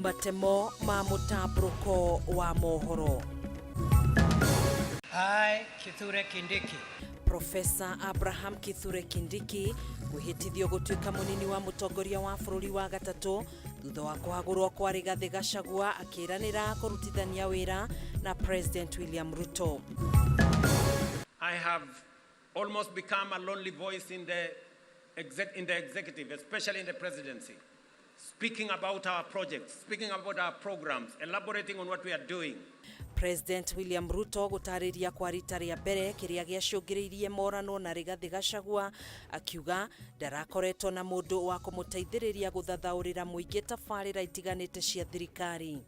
Matemo ma mũtambũrũko wa mohoro. I, Kithure Kindiki. Professor Abraham Kithure Kindiki kwĩhĩtithio gũtuĩka mũnini wa mũtongoria wa bũrũri wa gatatũ thutha wa kũhagũrwo kwa Rigathĩ Gachagua, akĩranĩra kũrutithania wĩra na President William Ruto. I have almost become a lonely voice in the executive, especially in the presidency, speaking about our projects, speaking about our programs, elaborating on what we are doing. President William Ruto gũtarĩria kwa rita rĩa mbere kĩrĩa gĩacũngĩrĩirie morano na Rigathĩ Gachagua, akiuga ndarakoretwo na mũndũ wa kũmũteithĩrĩria gũthathaũrĩra mũingĩ tabarĩra itiganĩte cia thirikari.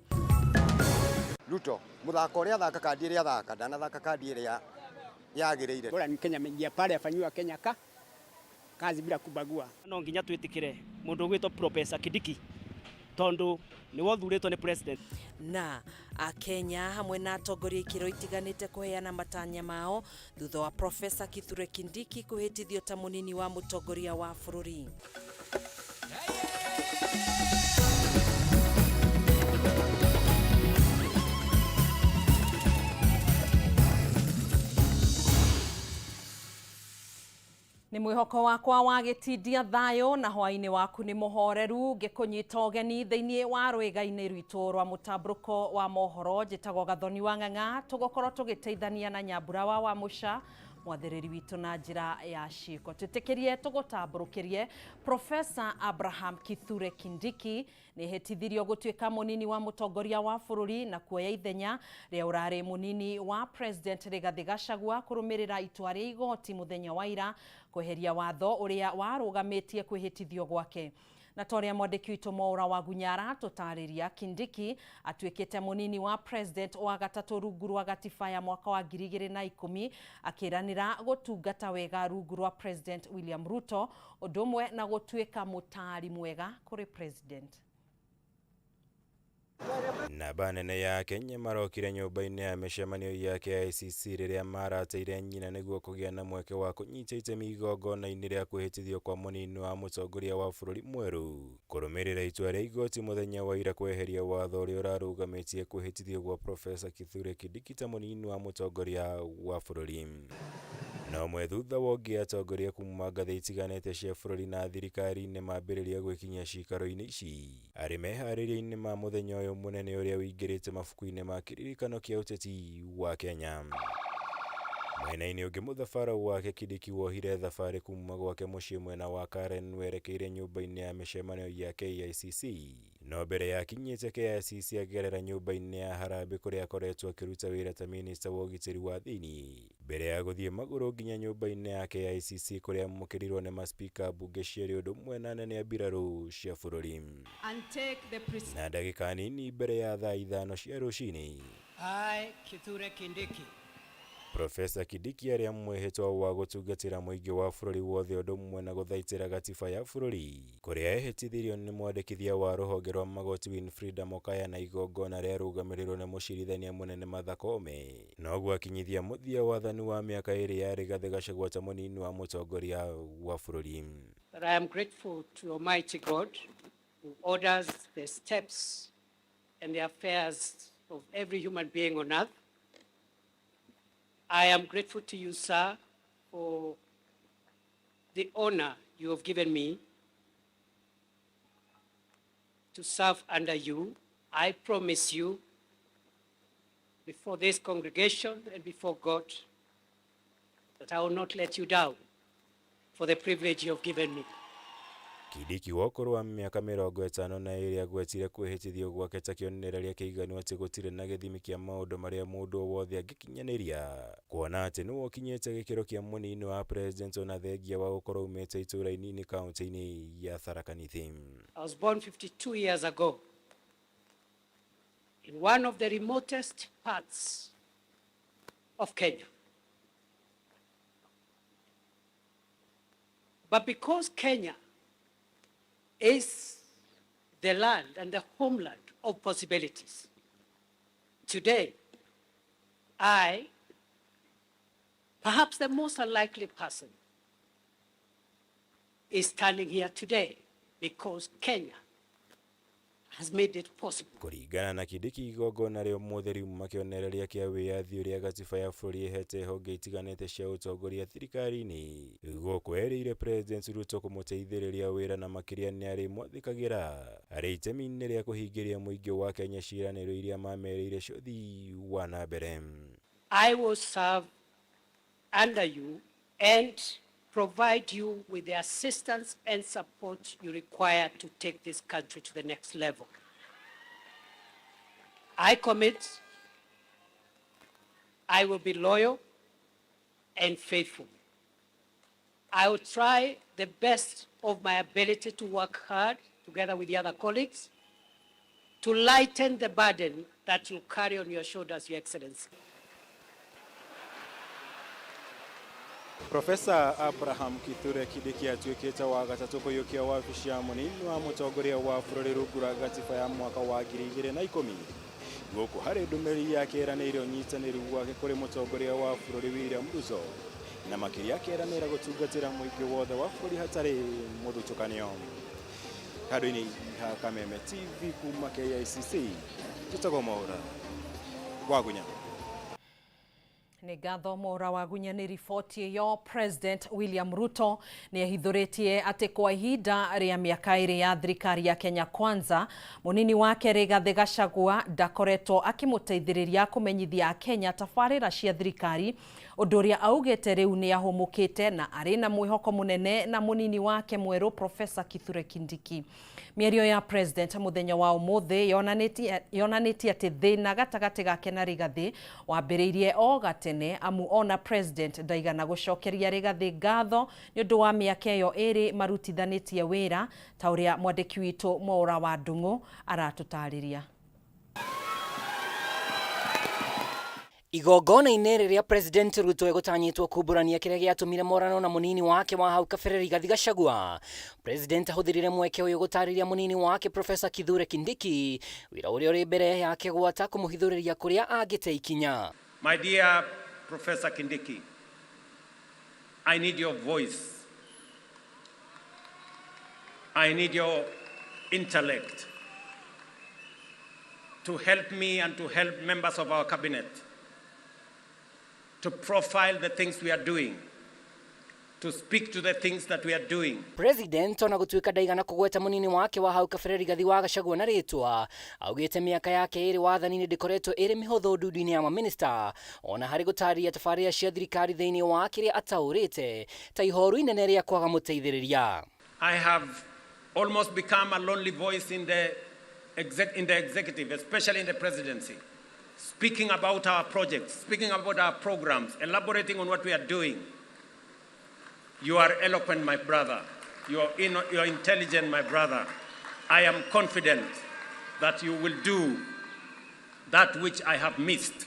Ruto muthako uria athaka, kandi iria athaka, ndanathaka kandi iria yagiriire. Bora ni Kenya ameingia pale afanyiwa Kenya ka kazi bila kubagua. No nginya twĩtĩkĩre mũndũ ũgwĩtwo Professor Kindiki tondũ nĩwe ũthurĩtwo nĩ president. Na akenya hamwe na atongoria ikĩro itiganĩte kũheana matanya mao thutha wa Professor Kithure Kindiki kwĩhĩtithio ta mũnini wa mũtongoria wa bũrũri. Nĩ mwĩhoko wakwa wa gĩtindia thayũ na hwaĩ-inĩ waku nĩ mũhoreru, ngĩkũnyita ũgeni thĩinĩ wa rwĩga-inĩ rwitũ rwa mũtambũrũko wa mohoro. Njĩtagwo Gathoni wa Ng'ang'a, tũgũkorwo tũgĩteithania na Nyambura wa Wamũca, mwathĩrĩri witũ na njĩra ya ciĩko. Twĩtĩkĩrie tũgũtambũrũkĩrie. Professor Abraham Kithure Kindiki nĩ hĩtithirio gũtuĩka mũnini wa mũtongoria wa bũrũri na kuoya ithenya rĩa ũrarĩ mũnini wa President Rigathĩ Gachagua, kũrũmĩrĩra itua rĩa igoti mũthenya wa ira kweheria watho ũrĩa warũgamĩtie kwĩhĩtithio gwake. Na ta ũrĩa mwandĩki witũ Mwaũra wa Gunyara tũtarĩria, Kindiki atuĩkĩte mũnini wa president wa gatatũ rungu rwa gatiba ya mwaka wa 2010, akĩranĩra gũtungata wega rungu rwa President William Ruto, ũndũ ũmwe na gũtuĩka mũtaari mwega kũrĩ president. Namba nene ya Kenya marokire nyũmba-inĩ ya mĩcemanio ya KICC rĩrĩa marateire nyina nĩguo kũgĩa na mweke wa kũnyita itemi igongona-inĩ rĩa kwĩhĩtithio kwa mũnini wa mũtongoria wa bũrũri mwerũ, kũrũmĩrĩra itua rĩa igoti mũthenya wa ira kweheria watho ũrĩa ũrarũgamĩtie kwĩhĩtithio gwa Professor Kithure Kindiki ta mũnini wa mũtongoria wa bũrũri. Na ũmwe thutha wa ũngĩ, atongoria kuma ngathĩ itiganĩte cia bũrũri na thirikari-inĩ mambĩrĩria gwĩkinyia ciikaro-inĩ ici arĩ meharĩria-inĩ ma mũthenya ũyũ mũnene ũrĩa ũingĩrĩte mabuku-inĩ ma kĩririkano kĩa ũteti wa Kenya. Mwena-inĩ ũngĩ, mũthabara wake Kindiki wohire thabarĩ kuma gwake mũciĩ mwena wa Karen werekeire nyũmba-inĩ ya mĩcemanio ya KICC, no mbere ya akinyĩte KICC agerera nyũmba-inĩ ya Harambee kũrĩa akoretwo akĩruta wĩra ta minista wa ũgitĩri wa thĩinĩ, mbere ya gũthiĩ magũrũ nginya nyũmba-inĩ ya KICC kũrĩa amũkĩrirwo nĩ maspika mbunge cierĩ ũndũ ũmwe na anene a mbirarũ cia bũrũri. And take the Na ndagĩka nini mbere ya thaa 5 cia rũcinĩ, I, Kithure Kindiki, Professor Kindiki arĩa mwĩhĩtwa wa gũtungatĩra mũingĩ wa bũrũri wothe ũndũ ũmwe na gũthaitĩra gatiba ya bũrũri, kũrĩa ehĩtithirio nĩ mwandĩkithia wa rũhonge rwa magoti Winfrida Mokaya na igongona rĩarũgamĩrĩirwo nĩ mũcirithania mũnene Martha Koome, noguo akinyithia mũthia wathani wa mĩaka 2 ya Rigathĩ Gachagua ta mũnini wa mũtongoria wa bũrũri. That I am grateful to Almighty God, who orders the steps and the affairs of every human being on earth. I am grateful to you, sir, for the honor you have given me to serve under you. I promise you, before this congregation and before God, that I will not let you down for the privilege you have given me. Kindiki wa ũkũrũ wa mĩaka 52 agwetire kwĩhĩtithio gwake ta kĩonereria kĩiganu atĩ gũtirĩ na gĩthimi kĩa maũndũ marĩa mũndũ o wothe angĩkinyanĩria, kuona atĩ nĩwe ũkinyĩte gĩkĩro kĩa mũnini wa president ona thengia wa gũkorwo umĩte itũũra inini kaunti-inĩ ya Tharaka Nithi. I was born 52 years ago in one of the remotest parts of Kenya. But because Kenya is the land and the homeland of possibilities, today, I, perhaps the most unlikely person, is standing here today because Kenya has made it possible. Kũringana na Kindiki, igongona rĩa ũmũthĩ riuma kĩonereria kĩa wĩyathi ũrĩa gatiba ya bũrũri ĩhete honge itiganĩte cia ũtongoria thirikari-inĩ. Gũkũ erĩire President Ruto kũmũteithĩrĩria wĩra na makĩria nĩ arĩmwathĩkagĩra harĩ itemi-inĩ rĩa kũhingĩria mũingĩ wa Kenya ciĩranĩro iria mamerĩire cia ũthii wa na mbere. I will serve under you and provide you with the assistance and support you require to take this country to the next level. I commit I will be loyal and faithful. I will try the best of my ability to work hard together with the other colleagues to lighten the burden that you carry on your shoulders, Your Excellency. Profesa Abraham Kithure Kindiki atuĩkĩte wa gatatũ kũiyũkia wabici ya mũnini wa mũtongoria wa bũrũri rungu rwa gatiba ya mwaka wa 2010. Gũkũ harĩ ndũmĩrĩri yake ĩranĩire ũnyitanĩri wake kũrĩ mũtongoria wa bũrũri William Ruto, na makĩria akeranĩra gũtungatĩra mũingĩ wothe wa bũrũri hatarĩ mũthutũkanio. Handũ-inĩ ha Kameme TV kuma KICC, njĩtagwo Mwaũra Wagunya. Nĩ ngatho Mwaũra Wagunya nĩ riboti ĩyo. President William Ruto nĩ ahithũrĩtie atĩ kwa ihinda rĩa mĩaka 2 ya thirikari ya Kenya Kwanza, mũnini wake Rigathĩ Gachagua ndakoretwo akĩmũteithĩrĩria kũmenyithia Akenya tabarĩra cia thirikari, ũndũ ũrĩa augĩte rĩu nĩ ahũmũkĩte na arĩ na mwĩhoko mũnene na mũnini wake mwerũ Professor Kithure Kindiki. Mĩario ya President mũthenya wa ũmũthĩ yonanĩtie atĩ thĩna gatagatĩ gake na Rigathĩ wambĩrĩirie o gatene, amu ona President ndaigana gũcokeria Rigathĩ ngatho nĩ ũndũ wa mĩaka ĩyo 2 marutithanĩtie wĩra, ta ũrĩa mwandĩki witũ Mwaũra wa Ndung'u aratũtarĩria. Igongona-inĩ rĩrĩa President Ruto egũtanyĩtwo kumbũrania kĩrĩa gĩatũmire morano na mũnini wake wa hau kabere Rigathi Gachagua, President ahũthĩrire mweke ũyũ gũtarĩria mũnini wake Professor Kithure Kindiki wĩra ũrĩa ũrĩ mbere yake gwata kũmũhithũrĩria kũrĩa angĩte ikinya. My dear Professor Kindiki, I need your voice. I need your intellect to help me and to help members of our cabinet to profile the things we are doing, to speak to the things that we are doing. President ona gũtuĩka ndaigana kũgweta mũnini wake wa hau kabere Rigathi wa Gachagua na rĩtwa, augĩte mĩaka yake 2 wathani-inĩ ndĩkoretwo ĩrĩ mĩhũthũ ndundu-inĩ ya mamĩnĩsta, ona harĩ gũtarĩria tabarĩra cia thirikari thĩinĩ wa kĩrĩa ataũrĩte ta ihoru inene rĩa kwaga mũteithĩrĩria. I have almost become a lonely voice in the executive, especially in the presidency, speaking about our projects, speaking about our programs, elaborating on what we are doing. You are eloquent, my brother. You are intelligent, my brother. I am confident that you will do that which I have missed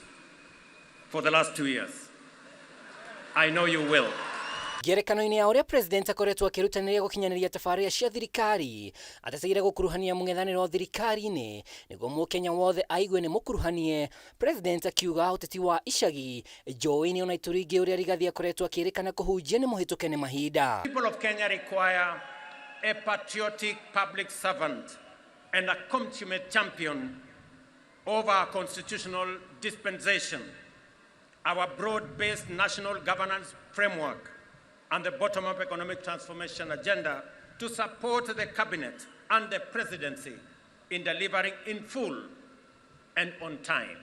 for the last 2 years. I know you will. Ngerekano-inĩ ya ũrĩa President akoretwo akĩrutanĩria gũkinyanĩria tabarĩra cia thirikari, ateteire gũkuruhania mũng'ethanĩro thirikari-inĩ nĩguo mũkenya wothe aigue nĩ mũkuruhanie. President akiuga ũteti wa icagi njũĩ-inĩ ona ituri ingĩ ũrĩa Rigathi akoretwo akĩrĩkana kũhunjia nĩ mũhĩtũke nĩ mahinda. People of Kenya require a patriotic public servant and a consummate champion of our constitutional dispensation, our broad-based national governance framework, and the bottom-up economic transformation agenda to support the cabinet and the presidency in delivering in full and on time.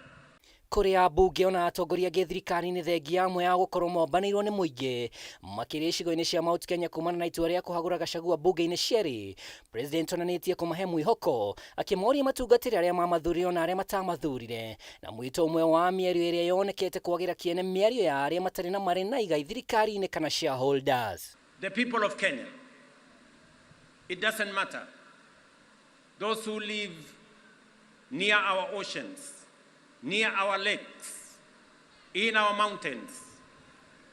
Kũrĩa mbunge ona atongoria angĩ thirikari-inĩ thengia amwe ya gũkorwo mombanĩirwo nĩ mũingĩ makĩria icigo-inĩ cia Mount Kenya kumana na itua rĩa kũhagũra Gachagua mbunge-inĩ cierĩ, President onanĩtie kũmahe mwĩhoko akĩmoria matungatĩre arĩa mamathurire ona arĩa matamathurire, na mwĩto ũmwe wa mĩario ĩrĩa yonekete kwagĩra kĩene mĩario ya arĩa matarĩ na marĩ na igai thirikari-inĩ kana shareholders. The people of Kenya, it doesn't matter. Those who live near our oceans, near our lakes, in our mountains,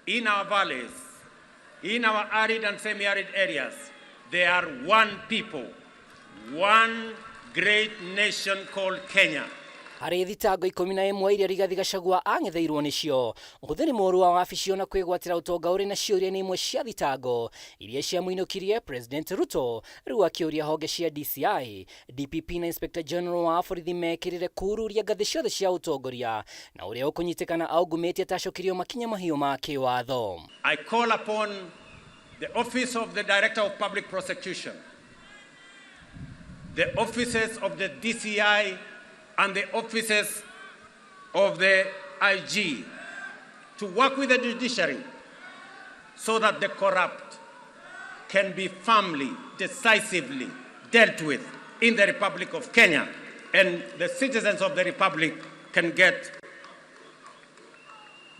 in our valleys, in our arid and semi-arid areas, they are one people, one great nation called Kenya. Harĩ thitango 11 iria Rigathi Gachagua ang'etheirwo nĩcio, ũhũthĩri mũũru wa wabici ona kwĩgwatĩra ũtonga ũrĩ na ciũria nĩ imwe cia thitango iria ciamũinũkirie President Ruto, rĩu akĩũria honge cia DCI, DPP na Inspector General wa borithi mekĩrĩre kururia ngathĩ ciothe cia ũtongoria na ũrĩa ũkũnyitĩkana aungumĩtie atacokirio makinya mahiũ ma kĩwatho. I call upon the Office of the Director of Public Prosecution, the offices of the DCI, and the offices of the IG to work with the judiciary so that the corrupt can be firmly, decisively dealt with in the Republic of Kenya, and the citizens of the Republic can get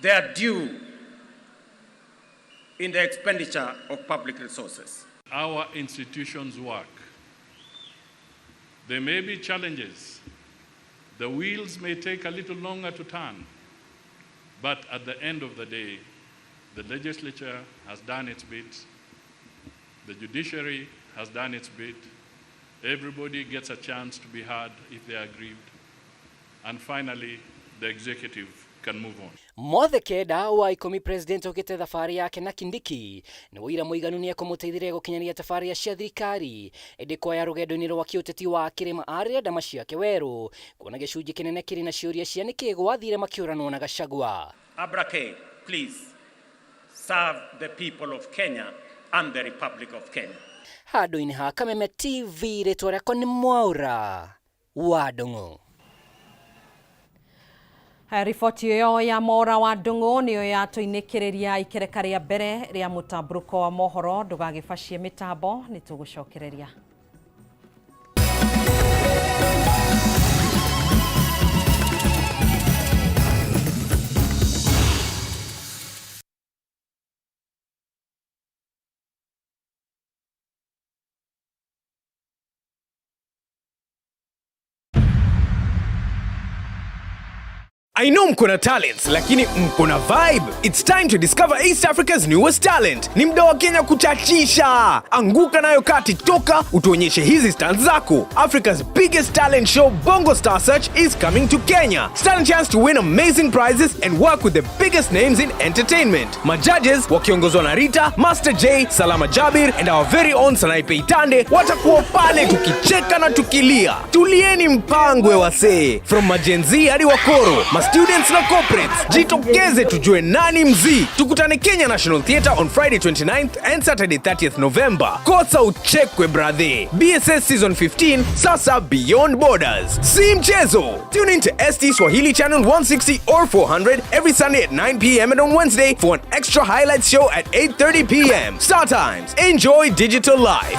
their due in the expenditure of public resources. Our institutions work. There may be challenges. The wheels may take a little longer to turn, but at the end of the day, the legislature has done its bit, the judiciary has done its bit, everybody gets a chance to be heard if they are aggrieved, and finally, the executive can move on. Mothe kenda wa 10 president okĩte thabarĩ yake na Kindiki nĩ ũira mũiganu nĩ ekũmũteithirie gũkinyanĩria tabarĩra cia thirikari, ĩndĩ kwaya rũgendo-inĩ rwa kĩũteti wa kĩrĩma arĩre ndama ciake werũ kuona gĩcunjĩ kĩnene kĩrĩ na ciũria cia nĩkĩ gwathire makĩũranwo na Gachagua. Abrake, please serve the people of Kenya and the Republic of Kenya. Handũ-inĩ ha Kameme TV, rĩtwa rĩakwa nĩ Mwaura wa Ndung'u. Riboti ĩyo ya Mwaura wa Ndung'u nĩyo yatũinĩkĩrĩria ikereka rĩa mbere rĩa mũtambũrũko wa mohoro. Ndũgagĩbacie mĩtambo, nĩ tũgũcokereria. I know mko na talents, lakini mko na vibe. It's time to discover East Africa's newest talent. Ni mda wa Kenya kuchachisha. Anguka nayo kati, toka utuonyeshe hizi stunts zako. Africa's biggest talent show, Bongo Star Search, is coming to Kenya. Stand a chance to win amazing prizes and work with the biggest names in entertainment. Majudges wakiongozwa na Rita, Master J, Salama Jabir and our very own Sanaipei Tande watakuwa pale tukicheka na tukilia. Tulieni mpangwe wasee. From maGen Z hadi wakoro, ma students na corporates, jitokeze tujue nani mzii. Tukutane Kenya National Theatre on Friday 29th and Saturday 30th November. Kosa uchekwe brother. BSS Season 15 sasa beyond borders. Si mchezo. Tune in to ST Swahili Channel 160 or 400 every Sunday at 9 p.m. and on Wednesday for an extra highlights show at 8:30 p.m. Star Times. Enjoy digital life.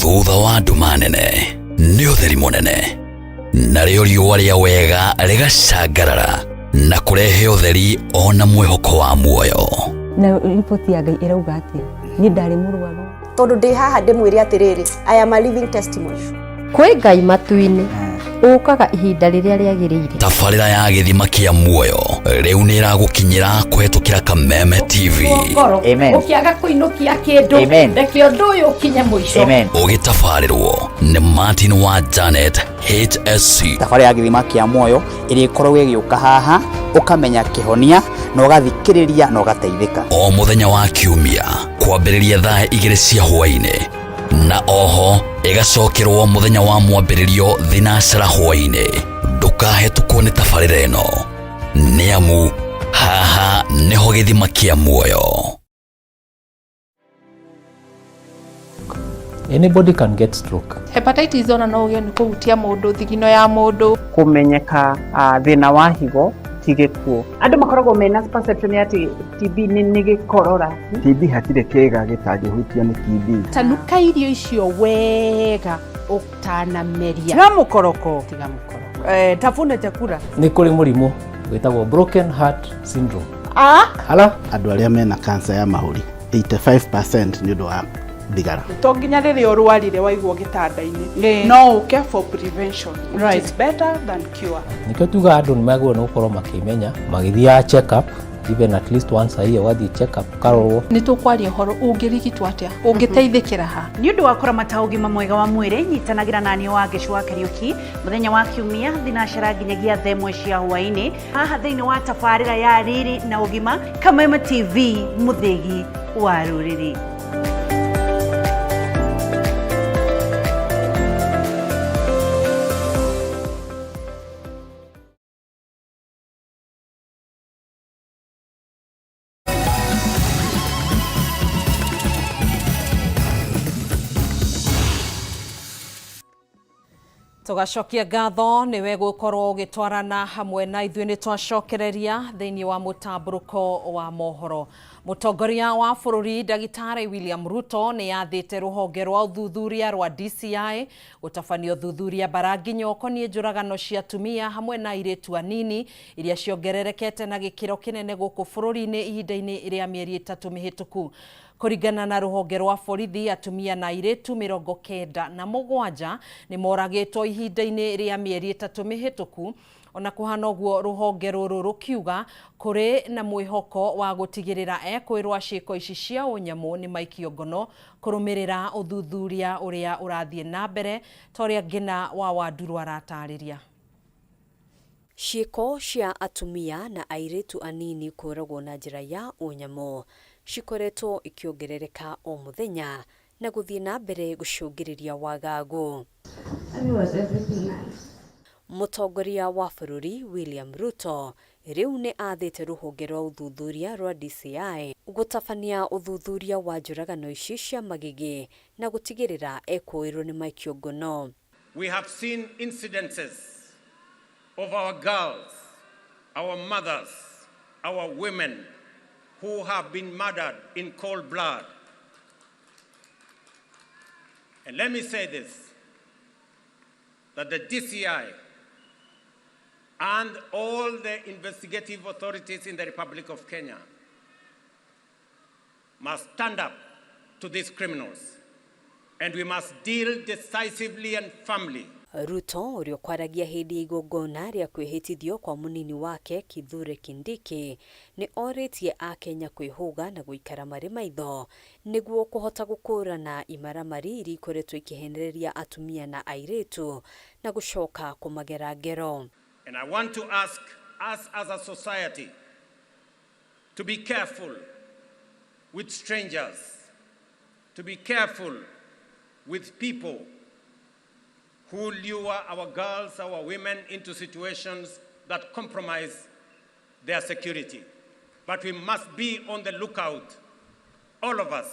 Thutha wa nduma nene nĩ ũtheri mũnene, narĩo riũa rĩa wega rĩgacangarara na kũrehe ũtheri ona mwĩhoko wa muoyo. Na riboti ya Ngai ĩrauga atĩa? Niĩ ndarĩ mũrwaru. Tondũ ndĩ haha ndĩmwĩre atĩrĩrĩ, I am a living testimony. Kwĩ Ngai matu-inĩ ũkaga ihinda rĩrĩa rĩagĩrĩire. Tabarĩra ya gĩthima kĩa muoyo rĩu nĩ ĩragũkinyĩra kũhetũkĩra Kameme TV. Ngoro ũkĩaga kũinũkia kĩndũ, reke ũndũ ũyũ ũkinye mũico. Ũgĩtabarĩrwo nĩ Martin wa Janet HSC. Thabarĩ ya gĩthima kĩa muoyo ĩrĩa ĩkoragwo ĩgĩũka haha, ũkamenya kĩhonia na ũgathikĩrĩria na ũgateithĩka. O mũthenya wa kiumia kwambĩrĩria thaa 2 cia hwaĩ-inĩ, na oho ĩgacokerwo mũthenya wa mwambĩrĩrio thinacara hwaĩ-inĩ. Ndũkahetũkwo nĩ tabarĩra ĩno, nĩ amu haha nĩho gĩthima kĩa muoyo. Anybody can get stroke. Hepatitis ona no ũgĩe nĩ kũhutia mũndũ, thigino ya mũndũ. Kũmenyeka thĩna wa higo ti gĩkuũ. Andũ makoragwo mena perception ya atĩ TB nĩ gĩkorora. TB hatirĩ kĩga gĩtangĩhutio nĩ TB. Tanuka irio icio wega ũtanameria. Tiga mũkoroko. Tiga mũkoroko. Tafuna chakula. Nĩ kũrĩ mũrimũ wĩtagwo broken heart syndrome. Ah? Hala? Andũ arĩa mena cancer ya mahũri 85% nĩ ũndũ wa thigara. To nginya rĩrĩa ũrwarire waigwo gĩtanda-inĩ, no ũke for prevention, which is better than cure. Nĩkĩo tugaga andũ nĩ magĩrĩirwo nĩ gũkorwo makĩmenya, magĩthiaga check up Even at least once a year ũgathiĩ check up ũkarorwo. Nĩ tũkwaria ũhoro ũngĩrigitwo atĩa, ũngĩteithĩkĩra ha. Nĩ ũndũ wa kũramata ũgima mwega wa mwĩrĩ, nyitanagĩra na niĩ Wangeci wa Kariũki mũthenya wa Kiumia thinacara nginyagia thaa ĩmwe cia hwaĩ-inĩ haha thĩinĩ wa tabarĩra ya Riri na Ũgima, Kameme TV, mũthĩgi wa rũrĩrĩ. Tũgacokia ngatho nĩwe gũkorwo ũgĩtwarana hamwe na ithuĩ. Nĩ twacokereria thĩinĩ wa mũtambũrũko wa mohoro. Mũtongoria wa bũrũri Ndagĩtarĩ William Ruto nĩ athĩte rũhonge rwa ũthuthuria rwa DCI gũtabania ũthuthuria mbaranginyo ũkoniĩ njũragano cia atumia hamwe na airĩtu anini iria ciongererekete na gĩkĩro kĩnene gũkũ bũrũri-inĩ ihinda-inĩ rĩa mĩeri 3 mĩhĩtũku. Kũringana na rũhonge rwa borithi, atumia na airĩtu 97 nĩ moragĩtwo ihinda-inĩ rĩa mĩeri 3 mĩhĩtũku. Ona kũhana ũguo, rũhonge rũrũ rũkiuga kũrĩ na mwĩhoko wa gũtigĩrĩra ekwĩrwo ciĩko ici cia ũnyamũ nĩ maikio ngono kũrũmĩrĩra ũthuthuria ũrĩa ũrathiĩ na mbere, ta ũrĩa Ngina wa Wanduru aratarĩria. Ciĩko cia atumia na airĩtu anini kũragwo na njĩra ya ũnyamũ cikoretwo ikĩongerereka o mũthenya na gũthiĩ na mbere gũcũngĩrĩria wagagu. Mũtongoria wa bũrũri William Ruto rĩu nĩ athĩte rũhonge rwa ũthuthuria rwa DCI gũtabania ũthuthuria wa njũragano ici cia magigi na gũtigĩrĩra ekũĩrwo nĩ maikio ngono. We have seen incidences of our girls, our mothers, our women who have been murdered in cold blood. And let me say this, that the DCI and all the investigative authorities in the Republic of Kenya must stand up to these criminals, and we must deal decisively and firmly. Ruto ũrĩa ũkwaragia hĩndĩ ya igongona rĩa kwĩhĩtithio kwa mũnini wake Kithure Kindiki nĩ orĩtie akenya kwĩhũga na gũikara marĩ maitho nĩguo kũhota gũkũrana imaramari iria ikoretwo ikĩhenereria atumia na airĩtu na gũcoka kũmagera ngero. And I want to ask us as a society to be careful with strangers, to be careful with people who lure our girls, our women into situations that compromise their security. But we must be on the lookout, all of us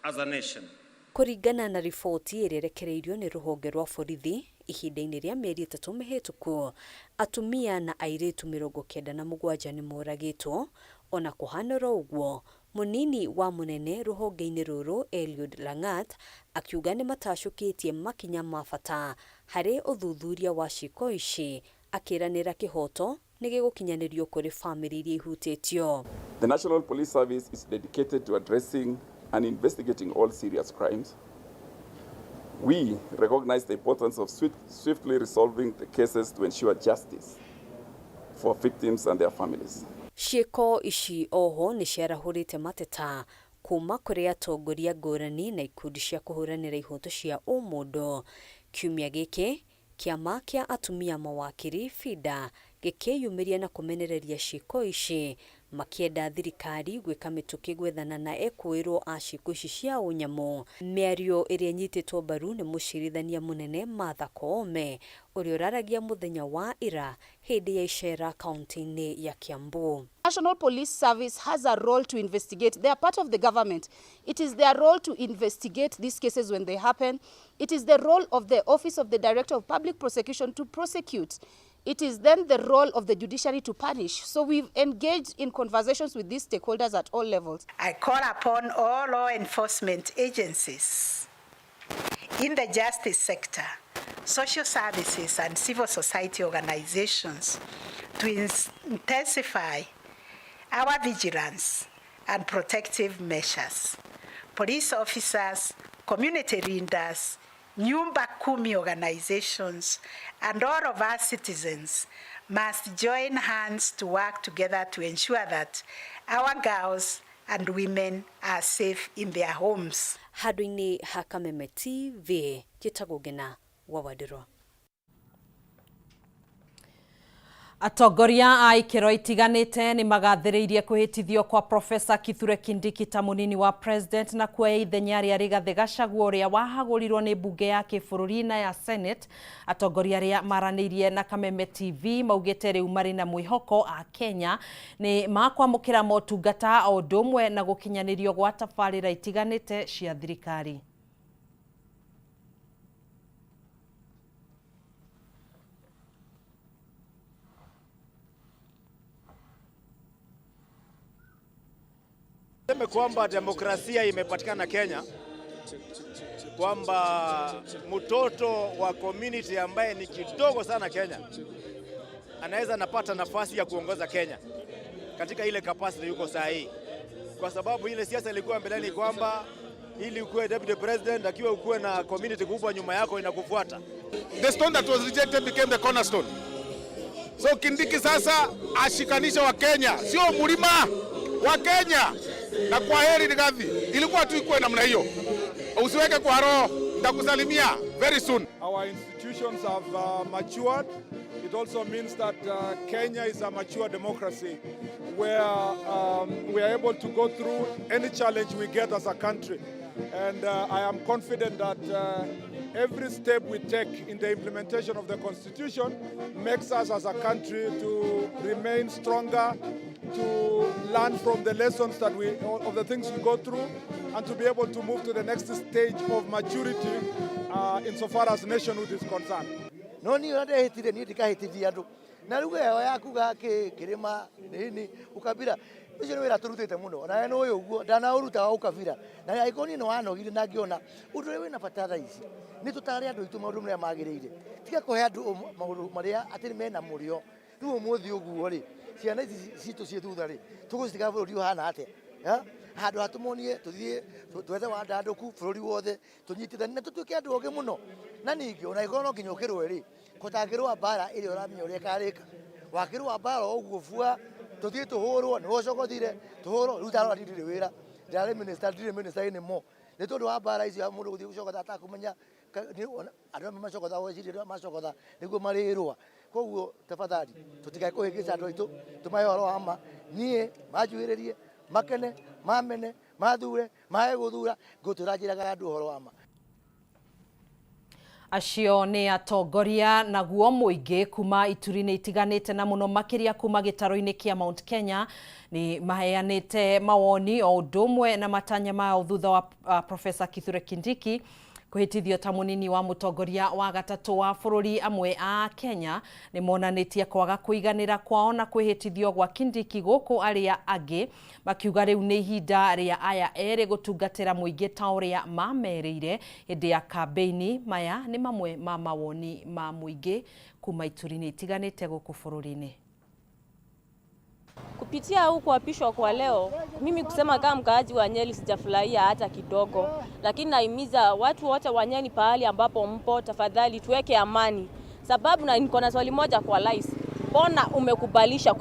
as a nation. Kũringana na riboti ĩrĩa ĩrekereirio nĩ rũhonge rwa borithi ihinda-inĩ rĩa mĩeri 3 mĩhĩtũku, atumia na airĩtu 97 nĩ moragĩtwo. Ona kũhana oro ũguo, mũnini wa mũnene rũhonge-inĩ rũrũ Eliud Langat akiuga nĩ matacũkĩtie makinya ma bata harĩ ũthuthuria wa ciĩko ici, akĩranĩra kĩhoto nĩ gĩgũkinyanĩrio kũrĩ bamĩrĩ iria ihutĩtio. The National Police Service is dedicated to addressing and investigating all serious crimes. We recognize the importance of swiftly resolving the cases to ensure justice for victims and their families. Ciĩko ici oho nĩ ciarahũrĩte mateta kuma kũrĩ atongoria ngũrani na ikundi cia kũhũranĩra ihoto cia ũmũndũ. Kiumia gĩkĩ, kĩama kĩa atumia mawakiri FIDA gĩkĩyumĩria na kũmenereria ciĩko ici, makĩenda thirikari gwĩka mĩtũkĩ gwethana na ekũĩrwo a ciĩko ici cia ũnyamũ. Mĩario ĩrĩa ĩnyitĩtwo mbaru nĩ mũcirithania mũnene Martha Koome ũrĩa ũraragia mũthenya wa ira hĩndĩ ya icera kaunti-inĩ ya Kiambu. National Police Service has a role to investigate. They are part of the government. It is their role to investigate these cases when they happen. It is the role of the Office of the Director of Public Prosecution to prosecute. It is then the role of the judiciary to punish. So we've engaged in conversations with these stakeholders at all levels. I call upon all law enforcement agencies in the justice sector, social services and civil society organizations to intensify our vigilance and protective measures. Police officers, community leaders, Nyumba Kumi organizations, and all of us citizens must join hands to work together to ensure that our girls and women are safe in their homes. Handũ-inĩ ha Kameme TV, njĩtagwo Ngena wa Wandirwa. Atongoria a ikĩro itiganĩte nĩ magathĩrĩirie kwĩhĩtithio kwa Profesa Kithure Kindiki ta mũnini wa president na kuoya ithenya rĩa Rigathĩ Gachagua ũrĩa wahagũrirwo nĩ mbunge ya kĩbũrũri na ya Senate. Atongoria arĩa maranĩirie na Kameme TV maugĩte rĩu marĩ na mwĩhoko a Kenya nĩ makwamũkĩra motungata o ũndũ ũmwe na gũkinyanĩrio gwa tabarĩra itiganĩte cia thirikari. Seme kwamba demokrasia imepatikana Kenya, kwamba mtoto wa community ambaye ni kidogo sana Kenya anaweza napata nafasi ya kuongoza Kenya katika ile capacity yuko saa hii, kwa sababu ile siasa ilikuwa mbeleni kwamba ili ukuwe deputy president akiwa ukuwe na community kubwa nyuma yako inakufuata. The stone that was rejected became the cornerstone. So Kindiki sasa ashikanishe wa Kenya, sio mlima wa Kenya. Na kwa heri Rigathi, ilikuwa tu ikuwe namna hiyo, usiweke kwa roho. Nitakusalimia very soon. Our institutions have matured. It also means that Kenya is a mature democracy where we are able to go through any challenge we get as a country. And I am confident that every step we take in the implementation of the Constitution makes us as a country to remain stronger, to learn from the lessons that we, of the things we go through, and to be able to move to the next stage of maturity insofar as nationhood is concerned. No niĩ ona ndehĩtire niĩ ndikahĩtithia andũ na rĩu ĩyo ya kuga kĩ kĩrĩma nini ukabira ũcio nĩ wĩra tũrutĩte mũno onawe nĩ ũyũ ũguo ndanaũruta wa ukabira na angĩkorwo niĩ nĩ wanogire na ngĩona ũndũ ũrĩa wĩna bata thaa ici nĩ tũtare andũ aitũ maũndũ marĩa magĩrĩire tiga kũhe andũ maũndũ marĩa atĩ mena mũrĩo rĩu ũmũthĩ ũguo rĩ ciana ici citũ ciĩ thutha rĩ tũgũcitiga bũrũri ũhana atĩa handũ ha tũmonie tũthiĩ twethe wandandũku bũrũri wothe tũnyitithanie na tũtuĩke andũ ogĩ mũno na ningĩ ona angĩkorwo no nginya ũkĩrũe rĩ kũtangĩrũa mbara ĩrĩa ũramenya ũrĩa ĩkarĩka wakĩrũa mbara o ũguo bua tũthiĩ tũhũrwo nĩwe ũcogothire tũhũrwo rĩu tarora niĩ ndirĩ wĩra ndirarĩ minister ndirĩ minister anymore nĩ tondũ wa mbara icio mũndũ gũthiĩ gũcogotha atakũmenya andũ amwe macogotha gweciria macogotha nĩguo marĩrũa koguo tafadhali tũtikae kũhĩngĩca andũ aitũ tũmahe ũhoro wa ma niĩ manjuhĩrĩrie makene mamene mathure mae gũthura ngũtũra njĩraga andũ ũhoro wa ma. Acio nĩ atongoria naguo mũingĩ kuma ituri-inĩ itiganĩte na mũno makĩria kuma gĩtaro-inĩ kĩa Mount Kenya nĩ maheanĩte mawoni o ũndũ ũmwe na matanya mao thutha wa Profesa Kithure Kindiki kwĩhĩtithio ta mũnini wa mũtongoria wa gatatũ wa bũrũri. Amwe a Kenya nĩ monanĩtie kwaga kũiganĩra kwao na kwĩhĩtithio gwa Kindiki gũkũ arĩa angĩ makiuga rĩu nĩ ihinda rĩa aya erĩ gũtungatĩra mũingĩ ta ũrĩa mamerĩire hĩndĩ ya kambĩini. Maya nĩ mamwe ma mawoni ma mũingĩ kuma ituri-inĩ itiganĩte gũkũ bũrũri-inĩ. Kupitia huu kuapishwa kwa leo, mimi kusema kama mkaaji wa Nyeri sijafurahia hata kidogo, lakini nahimiza watu wote wa Nyeri pahali ambapo mpo, tafadhali tuweke amani. Sababu na niko na swali moja kwa rais, mbona umekubalisha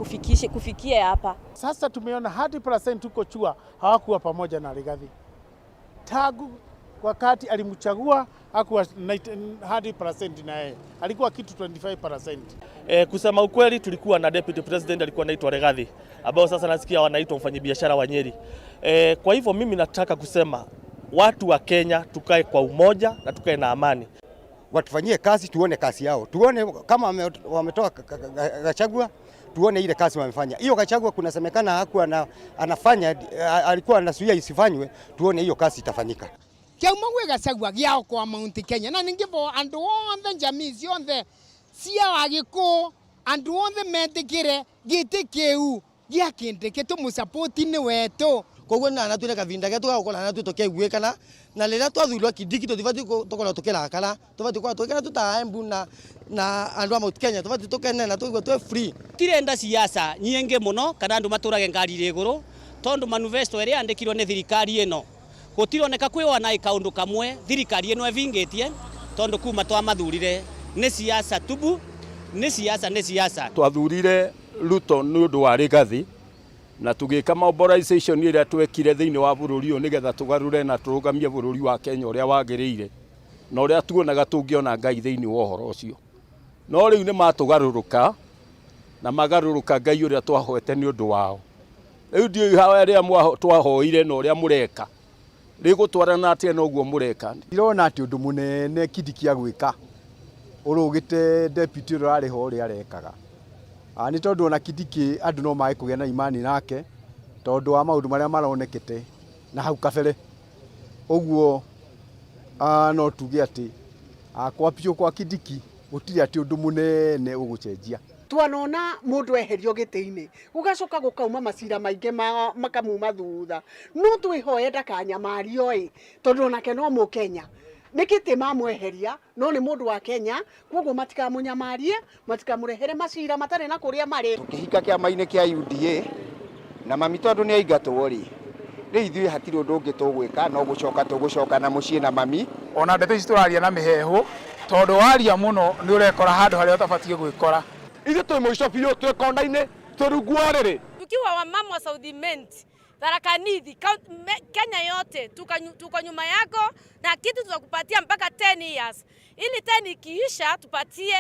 kufikia hapa? Sasa tumeona hadi percent huko Chua hawakuwa pamoja na Rigathi. Tagu wakati alimchagua hakuwa hadi percent na yeye, alikuwa kitu 25%. Kusema ukweli tulikuwa na deputy president alikuwa anaitwa Rigathi, ambao sasa nasikia wanaitwa mfanyabiashara wa Nyeri. Kwa hivyo mimi nataka kusema watu wa Kenya tukae kwa umoja na tukae na amani. Watufanyie kazi, tuone kazi yao, tuone kama wametoa Gachagua, tuone ile kazi wamefanya. Hiyo Gachagua kunasemekana hakuwa anafanya, alikuwa anazuia isifanywe, tuone hiyo kazi itafanyika. Kiauma gwĩ Gachagua gĩao kwa Mount Kenya na ningĩbo andũ othe jamii ciothe cia Agĩkũyũ andũ othe metĩkĩre gĩtĩ kĩu gĩa Kindiki tũmũsapoti nĩ wetũ. Koguo na twina kavinda getu ga gukorwo na tukiguikana na riria twathurwo Kindiki tutibati tukorwo tukirakara, tubati gukorwo tugikena tuta Embu na andu a Mount Kenya, tubati tukene na tuigue twi free. Tirenda siasa nyingi muno kana andu maturage ngari iri iguru tondu manifesto iria yandikirwo ni thirikari ino gutironeka kwi ona kaundu kamwe thirikari ino evingitie tondu kuma twamathurire ni siasa tubu. Nĩ siasa, nĩ siasa. Twathurire Ruto nĩ ũndũ wa Rigathi na tũgĩka mobilization ĩrĩa twekire thĩinĩ wa bũrũri ũyũ nĩgetha tũgarũre na tũrũgamie bũrũri wa Kenya ũrĩa wagĩrĩire na ũrĩa tuonaga tũngĩona Ngai thĩinĩ wa ũhoro ũcio. No rĩu nĩ matũgarũrũka na magarũrũka Ngai ũrĩa twahoete nĩ ũndũ wao. Rĩu ndiũĩ ihoya rĩrĩa twahoire na ũrĩa mũreka rĩgũtwarana atĩa na ũguo mũreka. Ndirona atĩ ũndũ mũnene Kindiki agwĩka ũrũgĩte deputy ũrĩa ũrarĩ ho ũrĩa arekaga. Nĩ tondũ ona Kindiki andũ no mage kũgĩa na imani nake tondũ wa maũndũ marĩa maronekete na hau kabere. Ũguo no tuge atĩ kwambio kwa Kindiki gũtirĩ atĩ ũndũ mũnene ũgũcenjia. Twanona mundu eherio gĩtĩ-inĩ gũgacoka gũkauma macira maingĩ makamuma thutha, no twĩhoye ndakanyamario ĩ, tondũ onake no mũkenya. Nĩ gĩtĩ mamweheria no nĩ mũndũ wa Kenya, koguo matikamũnyamarie, matikamũrehere macira matarĩ na kũrĩa marĩ. Tũkĩhika kĩama-inĩ kĩa UDA na mami tondũ nĩ aingatwo rĩ, rĩu ithuĩ hatirĩ ũndũ ũngĩ tũgwĩka no gũcoka tũgũcoka na mũciĩ na mami. Ona ndeto ici tũraria na mĩheehũ tondũ waria mũno nĩ ũrekora handũ harĩa ũtabatiĩ gwĩkora. Ithuĩ twĩ mũico biũ, twĩ kona-inĩ, twĩ rungu wa ũrĩrĩ. Tukiwa wamama wa South Imenti, Tharaka Nithi, Kenya yote tuko nyuma yako na kitu tutakupatia mpaka 10 years. Ili 10 ikiisha tupatie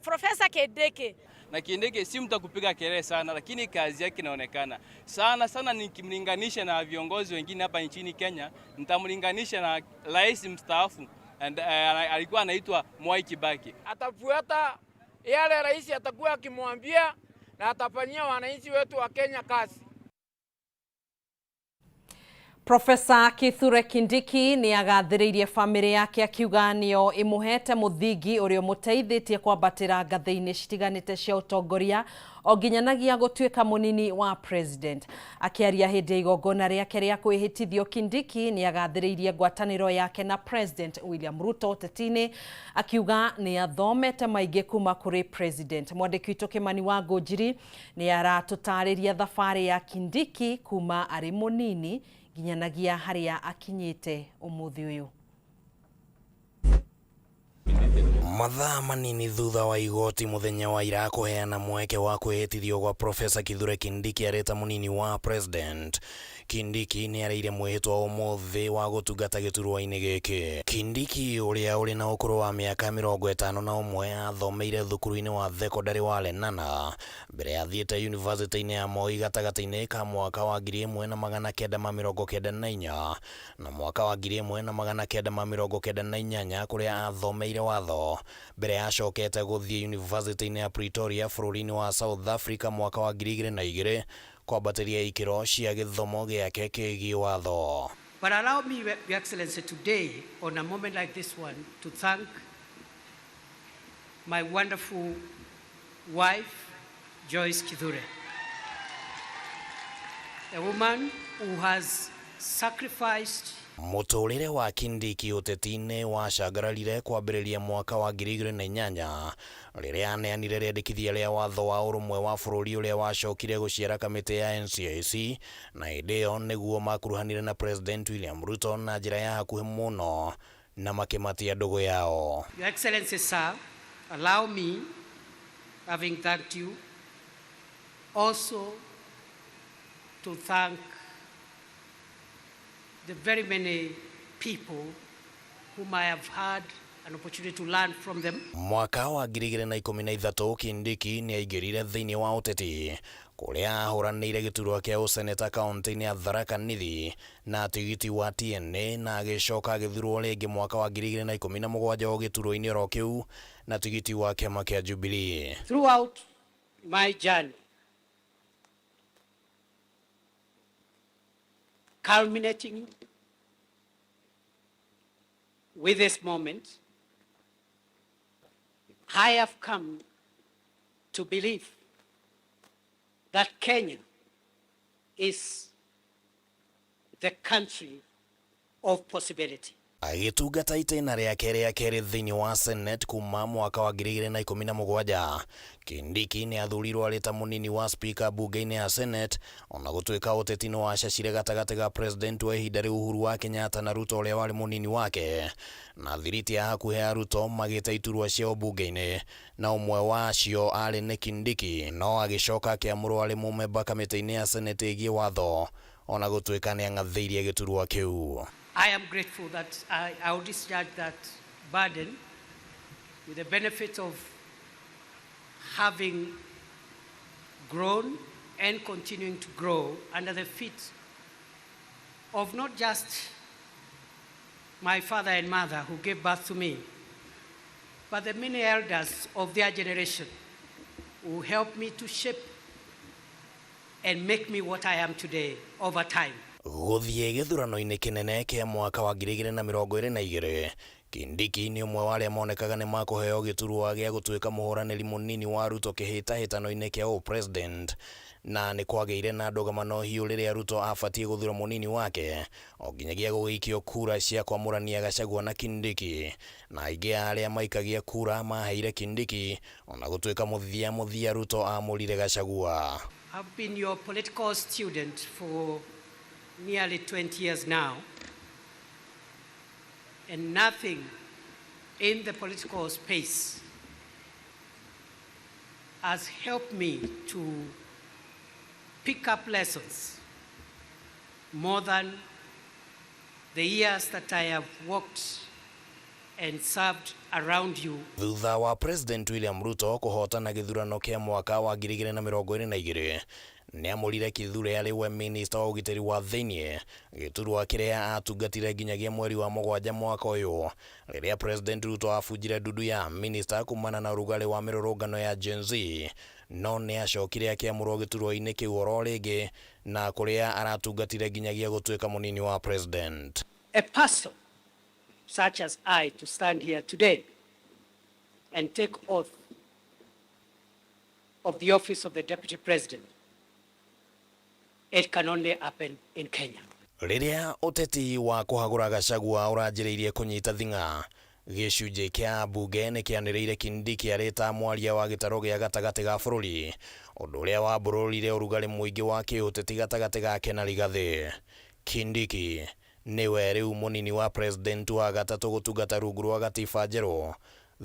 Profesa Kindiki. Na Kindiki si mtu kupiga kelele sana, lakini kazi yake inaonekana sana sana. Nikimlinganisha na viongozi wengine hapa nchini Kenya, nitamlinganisha na rais mstaafu and alikuwa anaitwa Mwai Kibaki. Atafuata yale rais atakuwa akimwambia na atafanyia wananchi wetu wa Kenya kazi. Profesa Kithure Kindiki nĩ agathĩrĩirie bamĩrĩ yake akiuga nĩyo ĩmũhete mũthingi ũrĩa ũmũteithĩtie kwambatĩra ngathĩ-inĩ citiganĩte cia ũtongoria o nginyanagia gũtuĩka mũnini wa president. Akĩaria hĩndĩ ya igongona rĩake rĩa kwĩhĩtithio, Kindiki nĩ agathĩrĩirie ngwatanĩro yake na President William Ruto ũteti-inĩ akiuga nĩ athomete maingĩ kuma kũrĩ president. Mwandĩki witũ Kimani wa Ngũnjiri nĩ aratũtarĩria thabarĩ ya Kindiki kuma arĩ mũnini nginyanagia harĩa akinyĩte ũmũthĩ ũyũ. Mathaa manini thutha wa igoti muthenya wa ira kuheana mweke wa kwihitithio gwa Profesa Kithure Kindiki arĩ ta munini wa president. Kindiki nĩ arĩire mwĩhĩtwa ũmũthĩ wa gũtungata gĩturwa-inĩ gĩkĩ. Kindiki ũrĩa ũrĩ na ũkũrũ wa mĩaka 51 athomeire thukuru-inĩ wa thekondarĩ wa Lenana mbere ya athiĩte yunivasĩtĩ-inĩ ya Moi gatagatĩ-inĩ ka mwaka wa 1994 na mwaka wa 1998 kũrĩa athomeire watho mbere acokete gũthiĩ yunivasĩtĩ-inĩ ya Pretoria bũrũri-inĩ wa South Africa mwaka wa 2002 kwambatĩria ikĩro cia gĩthomo gĩake kĩgiĩ watho. But allow me, Your Excellency, today, on a moment like this one, to thank my wonderful wife, Joyce Kithure, a woman who has sacrificed. Mũtũrĩre wa Kindiki ũteti-inĩ wacangararire kwambĩrĩria mwaka wa 2008 rĩrĩa aneanire rĩendekithia rĩa watho wa ũrũmwe wa bũrũri ũrĩa wacokire gũciara kamĩtĩ ya NCIC, na hĩndĩ ĩyo nĩguo makuruhanire na President William Ruto na njĩra ya hakuhĩ mũno na makĩmatia ndũgũ yao. Your Excellency, sir, allow me, having thanked you, also to thank the very many people whom I have had an opportunity to learn from them. Mwaka wa 2013 Kindiki nĩ aingĩrire thĩinĩ wa ũteti kũrĩa ahũranĩire gĩturwa kĩa ũseneta kaunti-inĩ ya Tharaka Nithi na tigiti wa TNA na agĩcoka agĩthurwo rĩngĩ mwaka wa 2017 o gĩturwa-inĩ oro kĩu na tigiti wa kĩama kĩa Jubilee. Throughout my journey, culminating with this moment, I have come to believe that Kenya is the country of possibility. Agĩtungata itĩna rĩake rĩa kerĩ thĩinĩ wa Senate kuma mwaka wa 2017, Kindiki nĩ athurirwo arĩ ta mũnini wa Speaker mbunge-inĩ ya Senate, ona gũtuĩka ũteti nĩ wacacire gatagatĩ ga President wa ihinda rĩu Uhuru wa Kenyatta na Ruto ũrĩa warĩ mũnini wake, na thiriti ya hakuhĩ ya Ruto magĩte iturwa ciao mbunge-inĩ, na ũmwe wa acio arĩ nĩ Kindiki, no agĩcoka akĩamũrwo arĩ mũmemba kamĩtĩ-inĩ ya Senate ĩgiĩ watho, ona gũtuĩka nĩ ang'athĩirie gĩturwa kĩu. I am grateful that I will discharge that burden with the benefit of having grown and continuing to grow under the feet of not just my father and mother who gave birth to me, but the many elders of their generation who helped me to shape and make me what I am today over time. Gũthiĩ gĩthurano-inĩ kĩnene kĩa mwaka wa 2022, Kindiki nĩ ũmwe wa arĩa monekaga nĩ makũheo gĩturwa gĩa gũtuĩka mũhũranĩri mũnini wa Ruto kĩhĩtahĩtano-inĩ kĩa ũpresident, na nĩ kwagĩire na ndũgamano hiũ rĩrĩa Ruto abatiĩ gũthura mũnini wake o nginyagia gũgĩikio kura cia kwamũrania Gachagua na Kindiki, na aingĩ a arĩa maikagia kura maheire Kindiki ona gũtuĩka mũthia mũthia Ruto amũrire Gachagua. I've been your political student for nearly 20 years now, and nothing in the political space has helped me to pick up lessons more than the years that I have worked and served around you. Thutha wa President William Ruto kũhootana gĩthurano kĩa mwaka wa 2022, nĩamũrire Kithure arĩ we minista wa ũgitĩri wa thĩinĩ, gĩturwa kĩrĩa atungatire nginyagia mweri wa mũgwanja mwaka ũyũ, rĩrĩa President Ruto abunjire ndundu ya minista kumana na ũrugarĩ wa mĩrũrũngano ya Gen Z, no nĩacokire akĩamũrwo gĩturwa-inĩ kĩu oro rĩngĩ na kũrĩa aratungatire nginyagia gũtuĩka mũnini wa President. A person such as I to stand here today and take oath of the office of the Deputy President, it can only happen in Kenya. Rĩrĩa ũteti wa kũhagũra Gachagua ũranjĩrĩirie kũnyita thing'a, gĩcunjĩ kĩa mbunge nĩ kĩanĩrĩire Kindiki arĩ ta mwaria wa gĩtarũ gĩa gatagatĩ ga bũrũri, ũndũ ũrĩa wambũrũrire ũrugarĩ mũingĩ wa kĩũteti gatagatĩ gake na Rigathĩ. Kindiki nĩwe rĩu mũnini wa president wa gatatũ gũtungata rungu rwa gatiba njerũ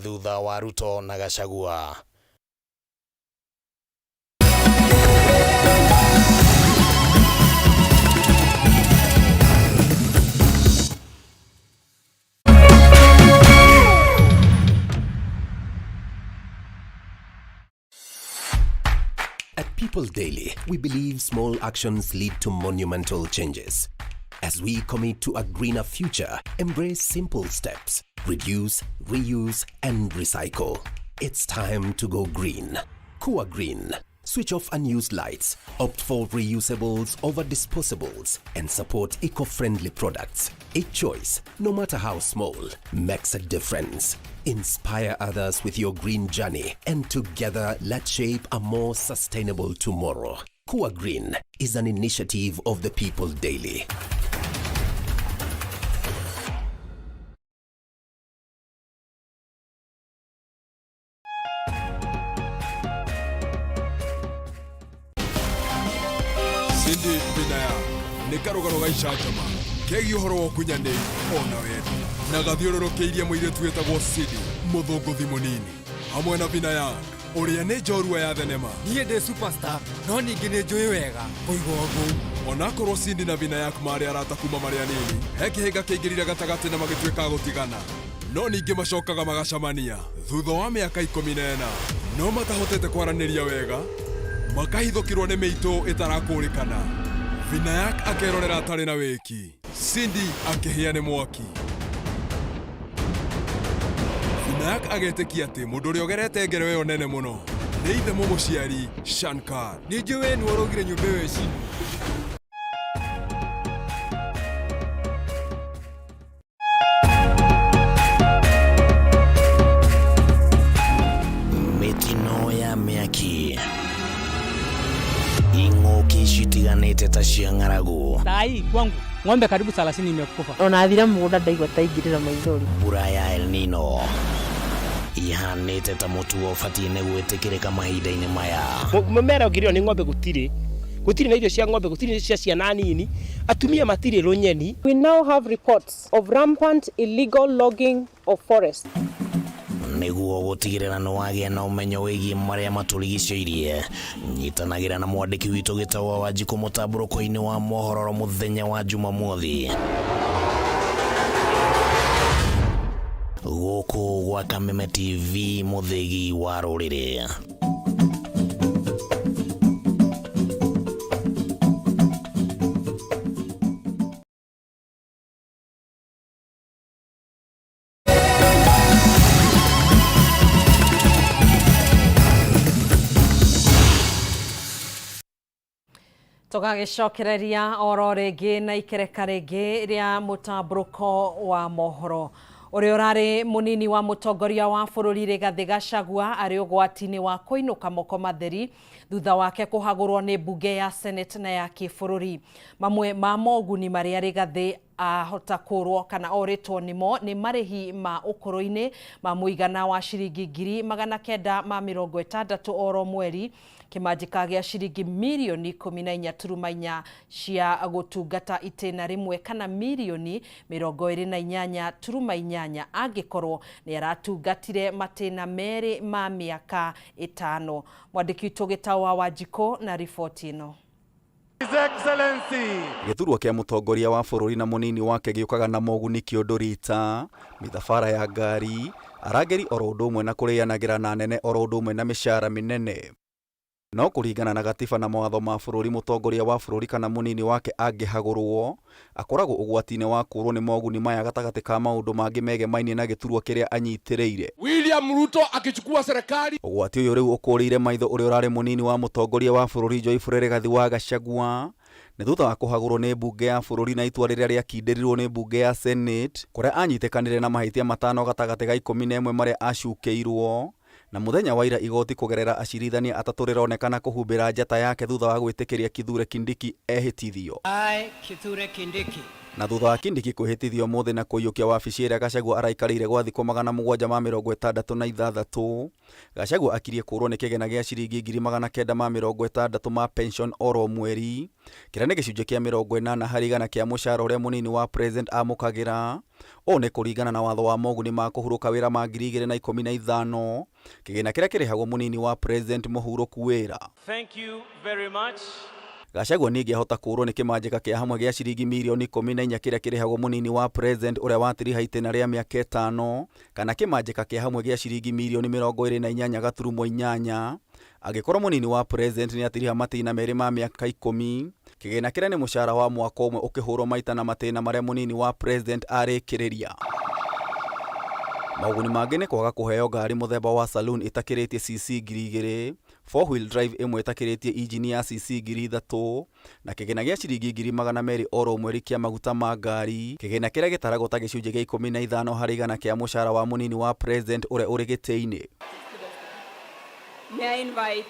thutha wa Ruto na Gachagua. At People Daily, we believe small actions lead to monumental changes. As we commit to a greener future, embrace simple steps: reduce, reuse, and recycle. It's time to go green. Kua Green. Switch off unused lights, opt for reusables over disposables, and support eco friendly products. Each choice, no matter how small, makes a difference. Inspire others with your green journey, and together let's shape a more sustainable tomorrow. Kua Green is an initiative of the People Daily. Cindy Vinaya nĩ karũgano ga icanjama kegiĩ ũhoro wa ũkunyanĩri ona wendo na gathiũrũrũkĩirie mũirĩtu wĩtagwo Cindy mũthũngũthi mũnini hamwe na Vinayak ũrĩa nĩ njorua ya thenema. Niĩ ndĩ superstar no ningĩ nĩ njũĩ wega kũiga ũguo. Onakorwo Cindy na Vinayak marĩ arata kuma marĩ anini, he kĩhĩnga kĩaingĩrire gatagatĩ na magĩtuĩka a gũtigana. No ningĩ macokaga magacamania thutha wa mĩaka 14, no matahotete kwaranĩria wega, makahithũkĩrwo nĩ mĩitũ ĩtarakũrĩkana. Vinayak akerorera atarĩ na wĩki, Cindy akĩhĩa nĩ mwaki. Vinayak agetĩkia atĩ mũndũ ũrĩa ũgerete ngero ĩyo nene mũno nĩ ithe mũmũciari Shankar. Nĩ njũĩ we nĩwe ũraugire nyũmba ĩyo ĩcinwo. Mĩtino ya mĩaki, ing'ũki citiganĩte ta cia ng'aragu. Saa hii kwangu Ng'ombe karibu 30 imekufa. Ona athire mũgũnda ndaigua ta ingĩrĩra maithori. Mbura ya El Nino ihanĩte ta mũtugo ũbatiĩ nĩ gwĩtĩkĩrĩka mahinda-inĩ maya. Mũmera ũngĩrĩo nĩ ng'ombe gũtirĩ, gũtirĩ na irio cia ng'ombe, gũtirĩ cia ciana nini, atumia matirĩ rũnyeni. We now have reports of rampant illegal logging of forests. Nĩguo gũtigĩrĩra nĩ wagĩa na ũmenyo wĩgiĩ marĩa matũrigicĩirie, nyitanagĩra na mwandĩki witũ Gĩtaũ wa Wanjikũ mũtambũrũko-inĩ wa mohoro mũthenya wa Jumamothi. Gũkũ gwa Kameme TV, mũthĩgi wa rũrĩrĩ. Tũgagĩcokereria oro rĩngĩ na ikereka rĩngĩ rĩa mũtambũrũko wa mohoro. Ũrĩa ũrarĩ mũnini wa mũtongoria wa bũrũri Rigathĩ Gachagua arĩ ũgwati-inĩ wa kũinũka moko matheri thutha wake kũhagũrwo nĩ mbunge ya Senate na ya kĩbũrũri. Mamwe ma moguni marĩa Rigathĩ ahota kũrwo kana orĩtwo nĩmo nĩ marĩhi ma ũkũrũ-inĩ ma mũigana wa ciringi 960,000 oro mweri, kĩmanjĩka gĩa ciringi mirioni 14.4 cia gũtungata itĩna rĩmwe kana mirioni 28.8 angĩkorwo nĩ aratungatire matĩna merĩ ma mĩaka 5. Mwandĩki witũ Gĩtaũ wa Wanjikũ na riboti ĩno. His Excellency. Gĩthurwa kĩa mũtongoria wa bũrũri na mũnini wake gĩũkaga na moguni kĩũndũ rita, mĩthabara ya ngari, arangĩri oro ũndũ ũmwe na kũrĩanagĩra na anene oro ũndũ ũmwe na mĩcara mĩnene. No kũringana na gatiba na mawatho ma bũrũri, mũtongoria wa bũrũri kana mũnini wake angĩhagũrwo, akoragwo ũgwati-inĩ wa kũũrwo nĩ moguni maya gatagatĩ ka maũndũ mangĩ megemainie na gĩturwa kĩrĩa anyitĩrĩire. William Ruto akichukua serikali. Ũgwati ũyũ rĩu ũkũrĩire maitho ũrĩa ũrarĩ mũnini wa mũtongoria wa bũrũri Geoffrey Rigathi wa Gachagua nĩ thutha wa kũhagũrwo nĩ mbunge ya bũrũri na itua rĩrĩa rĩakindĩrirwo nĩ mbunge ya Senate kũrĩa anyitĩkanire na mahĩtia 5 gatagatĩ ga 11 marĩa acukĩirwo. Na mũthenya wa ira igoti kũgerera acirithania atatũ rĩronekana kũhumbĩra njata yake thutha wa gwĩtĩkĩria Kithure Kindiki ehĩtithio. I, Kithure Kindiki. Na thutha wa Kindiki kwĩhĩtithio ũmũthĩ na kũiyũkia wabici ĩrĩa Gachagua araikarĩire gwa thikũ 766, Gachagua akirie kũũrwo nĩ kĩgĩna gĩa ciringi 960,000 ma pension oro mweri, kĩrĩa nĩ gĩcunjĩ kĩa 80 harĩ igana kĩa mũcara ũrĩa mũnini wa president amũkagĩra. Ũũ nĩ kũringana na watho wa moguni ma kũhurũka wĩra ma 2015, kĩgĩna kĩrĩa kĩrĩhagwo mũnini wa president mũhurũku wĩra. Thank you very much. Gachagua ningĩ ahota kũũrwo nĩ kĩmanjĩka kĩa hamwe gĩa ciringi mirioni 14 kĩrĩa kĩrĩhagwo mũnini wa president ũrĩa watiriha itĩna rĩa mĩaka 5, kana kĩmanjĩka kĩa hamwe gĩa ciringi mirioni 28.8 angĩkorwo mũnini wa president nĩ atiriha matĩna merĩ ma mĩaka 10, kĩgĩna kĩrĩa nĩ mũcara wa mwaka ũmwe ũkĩhũrwo maita na matĩna marĩa mũnini wa president arĩkĩrĩria. Moguni mangĩ nĩ kwaga kũheo ngari mũthemba wa saloon ĩtakĩrĩtie cc 2000, four wheel drive ĩmwe ĩtakĩrĩtie injini ya cc 3000, na kĩgĩna gĩa ciringi 200,000 oro mweri kĩa maguta ma ngari, kĩgĩna kĩrĩa gĩtaragwo ta gĩcunjĩ gĩa 15 harĩ igana kĩa mũcara wa mũnini wa president ũrĩa ũrĩ gĩtĩ-inĩ. May I invite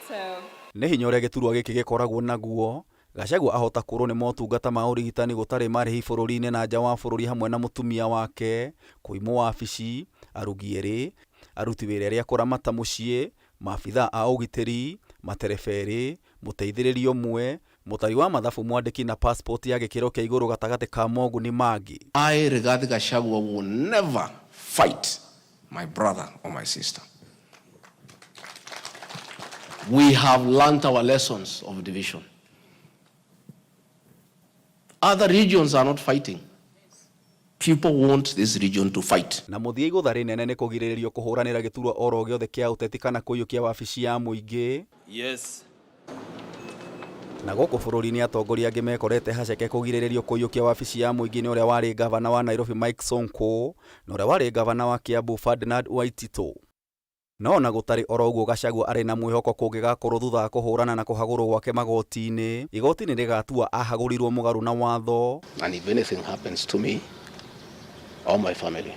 Nĩ hinya ũrĩa gĩturwa gĩkĩ gĩkoragwo naguo, Gachagua ahota kũũrwo nĩ motungata ma ũrigitani gũtarĩ marĩhi bũrũri-inĩ na nja wa bũrũri hamwe na mũtumia wake, kũimwo wabici, arugi erĩ, aruti wĩra erĩ a kũramata mũciĩ, maabithaa a ũgitĩri, matereba erĩ, mũteithĩrĩria ũmwe, mũtari wa mathabu, mwandĩki na passport ya gĩkĩro kĩa igũrũ gatagatĩ ka moguni mangĩ. I, Rigathi Gachagua, will never fight my brother or my sister. We have learnt our lessons of division. Other regions are not fighting. People want this region to fight. Na mũthia igũtha rĩnene nĩ kũgirĩrĩrio kũhũranĩra gĩturwa oro gĩothe kĩa ũteti kana kũiyũkia wabici ya mũingĩ. Yes. Na gũkũ bũrũri-inĩ atongoria angĩ mekorete haceke kũgirĩrĩrio kũiyũkia wabici ya mũingĩ nĩ ũrĩa warĩ ngavana wa Nairobi Mike Sonko na ũrĩa warĩ ngavana wa Kiambu Ferdinand Waititu. No ona gũtarĩ oro ũguo Gachagua arĩ na mwĩhoko kũngĩgakorwo thutha wa kũhũrana na kũhagũrwo gwake magoti-inĩ, igoti nĩ rĩgatua ahagũrirwo mũgarũ na watho. And if anything happens to me or my family,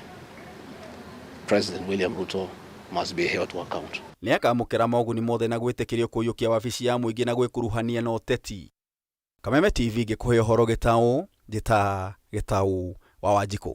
President William Ruto must be held to account. Nĩ akamũkĩra moguni mothe na gwĩtĩkĩrio kũiyũkia wabici ya mũingĩ na gwĩkuruhania na ũteti. Kameme TV ngĩkũhe ũhoro gĩtaũ Njĩta Gĩtaũ wa Wanjikũ.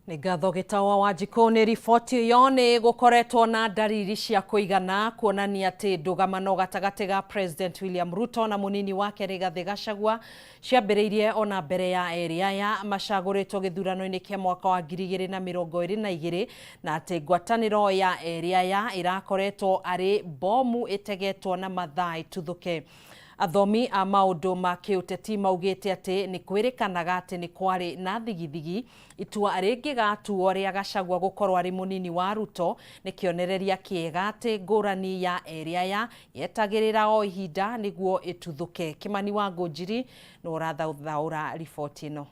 Nĩ ngatho Gĩtaũ wa Wanjikũ nĩ riboti ĩyo. Nĩ gũkoretwo na ndariri cia kũigana kuonania atĩ ndũgamano gatagatĩ ga President William Ruto na mũnini wake Rigathĩ Gachagua ciambĩrĩirie ona mbere ya erĩ aya macagũrĩtwo gĩthurano-inĩ kĩa mwaka wa 2022, na atĩ ngwatanĩro ya erĩ aya ĩrakoretwo arĩ bomu ĩtegetwo na mathaa ĩtuthũke. Athomi a maũndũ ma kĩũteti maugĩte atĩ nĩ kwĩrĩkanaga atĩ nĩ kwarĩ na thigithigi. Itua rĩngĩgatuo rĩa Gachagua gũkorwo arĩ mũnini wa Ruto nĩ kĩonereria kĩega atĩ ngũrani ya erĩ aya yetagĩrĩra o ihinda nĩguo ĩtuthũke. Kĩmani wa Ngũnjiri nĩ ũrathaũra riboti ĩno.